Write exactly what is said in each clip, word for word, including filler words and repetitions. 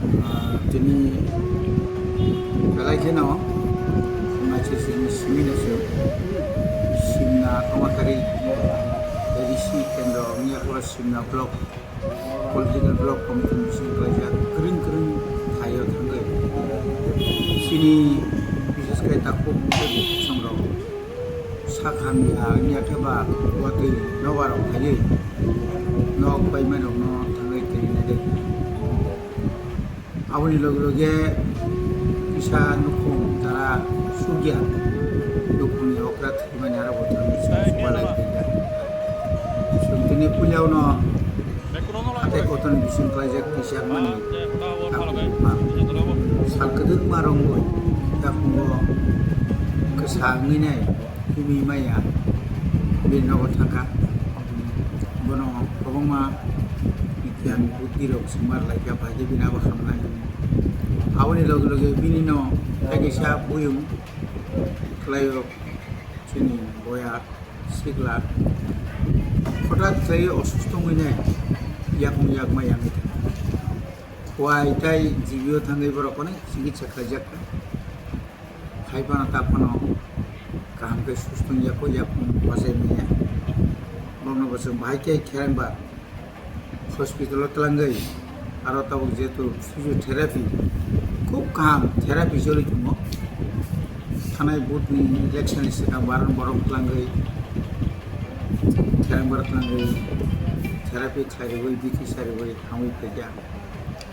Ah, tini belai kheno naising simi naising simna tongma kari risi kendro wngya khe simna block political block committee ni bising kaijak kwrwng kwrwng thaio thangwi chini bises khe takhuk songrok sakha miya wngya khe ba watwi nobar rok phaiwi nok bai mai rok no thangwi twi nai. Aboni loge loge kisa nukhung jara sugya nukhungni okra thwimani aro bo thangwi chwng chubalai phaikha. Chwng tini puilao no hatai kotor ni bising klaijak kisa mani takhuk bupha sal kwdwkma rwngwi takhungo kwsa wngwi nai. Himwi maya bini nogo thangkha. Bono kwbangma giyan buddhi rok swngmar laikha, bai khe bini abo hamnai. Aboni loge loge bini no tei kaisa buyung khlaio chini boya sikla. Hothat khlaiwi osusto wngwi nai yakung yakma yangwi thangkha. Wai tai G B o thangwi borok onek chikitsa khlaijak kha. Hai phano ta phano kaham khe susto wngya kho, yakung bachai manya. Bono bo chwng bahai khe kherang ba hospital o twlangwi aro tabuk jehetu physiotherapy khub kaham therapy choli tongo. Thanai vote ni election ni swkang baron borok twlangwi kherang bar twlangwi therapy khlai rwui, bithi sai rwui hamwi phaikha.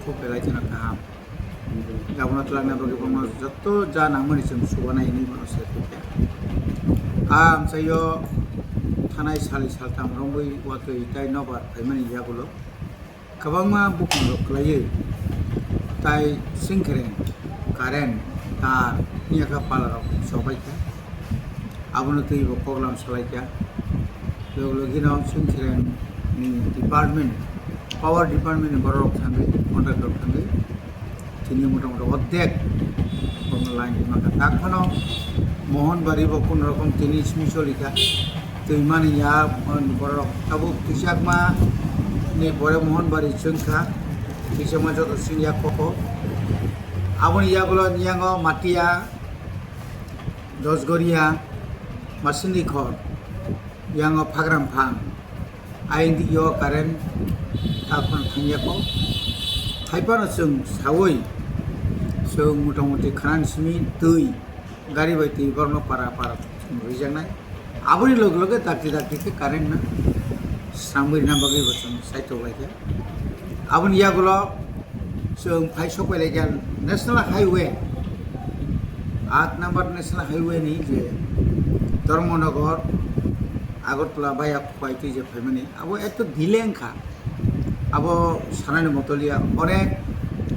Khub belai kheno kaham. Abono twlangna bagwi bono joto ja nangmani chwng subanai hinwi bono sai phaikha. A amchaio thanai sali saltham romwi watwi tai nobar phaimani yagulo kwbangma bukungrok kwlaiwi tai singkhereng, current, tar, phiyakha palarok chobaikha. Abono twi bo koklam salaikha. Log logino singkhereng ni department, power department ni borok thangwi, contractor thangwi, tini mota mota ordek bono line rwmangkha. Tak phano Mohanbari bo kun rokom tini simi cholikha. Twimani ya borok tabuk twisakma ni pore Mohanbari chwngkha. Twisakma joto singya koko. Aboni yagulo niyango Matia, Dosgoria, Masindi Khor, yango Phagram Phang, ayang di yo current taphano thangyako. Haiphano chwng sawi, chwng motamoti khanani simi twi, gari bai twi borokno para para chwng rijaknai. Aboni loge loge dakti dakti khe current no swrangwi rwna bagwi bo chwng saitok laikha. Aboni yagulo chwng phai sok pai laikha National Highway, aat number National Highway ni je Dharmanagar, Agartala via Khowai twi je phaimani, abo eto delay wngkha, abo sanani motoliya, onek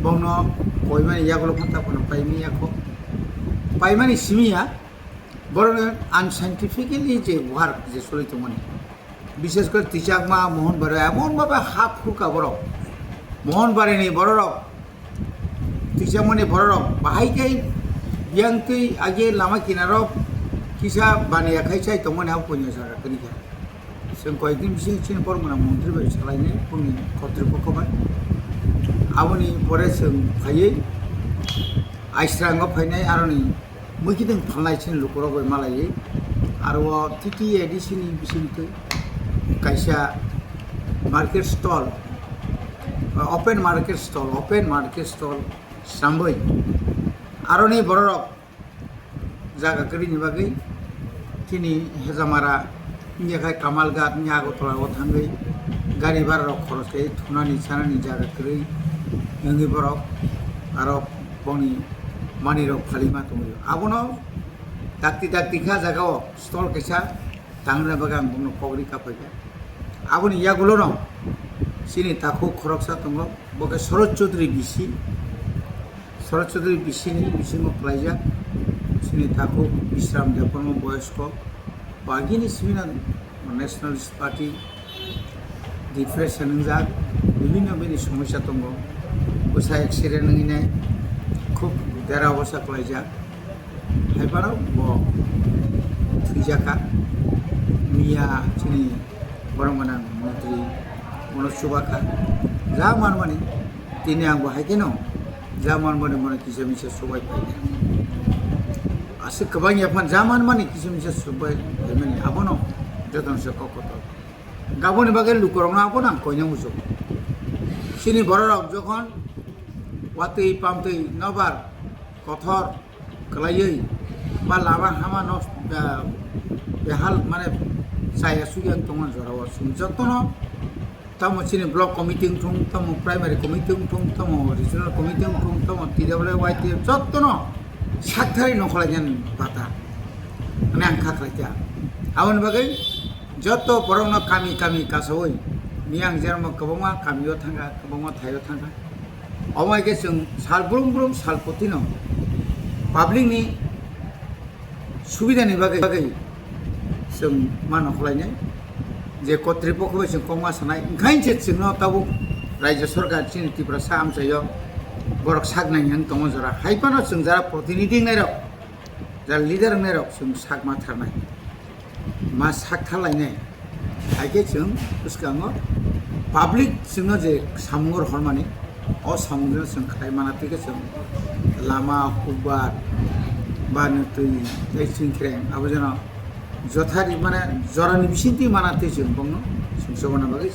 bongno koimani yagulo phano taphano paimani yakho, paimani simiya, borokni unscientifically je work je choli tongmani. Bishes kore twichakma Mohanbari emon bhabe ha phurkha borok. Mohanbarini bororok, twichakmani bororok bahai khe biyang twi age lama kinaro kisa baniya khai chai tongmani abo punya saka kwrwikha. Chwng koyekdin bising chini bormana montri bai salainai boni kotripokho bai. Aboni pore chwng phaiwi Aisrango phainai aroni Mwkhitwng phalnai chini lukurok bai malaiwi, aro o T T A D C ni bisingtwi kaisa market stall, open market stall, open market stall sambwi aroni bororok jaga kwrwini bagwi chini Hejamara wngya khai Kamalghat wngya Agartala o thangwi gari bara rok khoros khe thunani chanani jaga kwrwi wngwi borok aro boni manwi rok phalima tongwi abono dakti dakti kha jaga o stall kaisa tangna bagwi ang bono kok ri kaphai kha. Aboni yagulo no chini takhuk khoroksa tongo, bo khe Sorot Chaudhary B C. Sorot Chaudhary B C ni bisingo khlaijak, chini takhuk Bishram Debbarma boyosko, bagini simi nang Nationalist Party depression wngjak, bibhinno bini somosya tongo, bwsa accident wngwi nai, khub dera obosta khlaijak, hai phano bo thwijakha, miya chini borok gwnang montri bono chubakha, ja manmani. Tini ang bo hai kheno Jaman mani mani kisa misa subai paina. Aswk kwbang yaphang jaman mani kisa misa subai paimani abono jotono se kok kotor. Gaboni bagwi lukurokno abono ang koina muchungo. Chini bororok jokhon watwi pamtwi nobar kothor kwlaiwi ba lama hama nos-, ah, behal mane chaya suya tongmani jorao chwng jotono tamo chini block committee wngthung, tamo primary committee wngthung, tamo regional committee wngthung, tamo T W Y T F jottono sakthari nongkholainani bata hwnwi ang kha khlaikha. Aboni bagwi joto borokno kami kami kasaui miyang jerokno kwbangma kamio thangkha, kwbangma thaio thangkha. Omo hai khe chwng sal brum brum sal putino public ni subida ni bagwi, bagwi chwng mano khlainai je kotri pokho bai chwng kokma sanai, wngkhain se chwngno tabuk Rajya Sarkar chini Tiprasa amchaio borok sak nai wng tongo jora. Hai phano chwng jara protinidhi wngnairok, jara leader wngnairok chwng sak ma tharnai, ma sak tharlainai. Hai khe chwng bwskango public chwngno je samung rohormani, o samungno chwng khlai mana twi khe chwng lama, hukbar, ba nwtwi tei chwngkhreng abo jeno jothari mane jorani bisingtwi mana twi chwng bongno sumsokna bagwi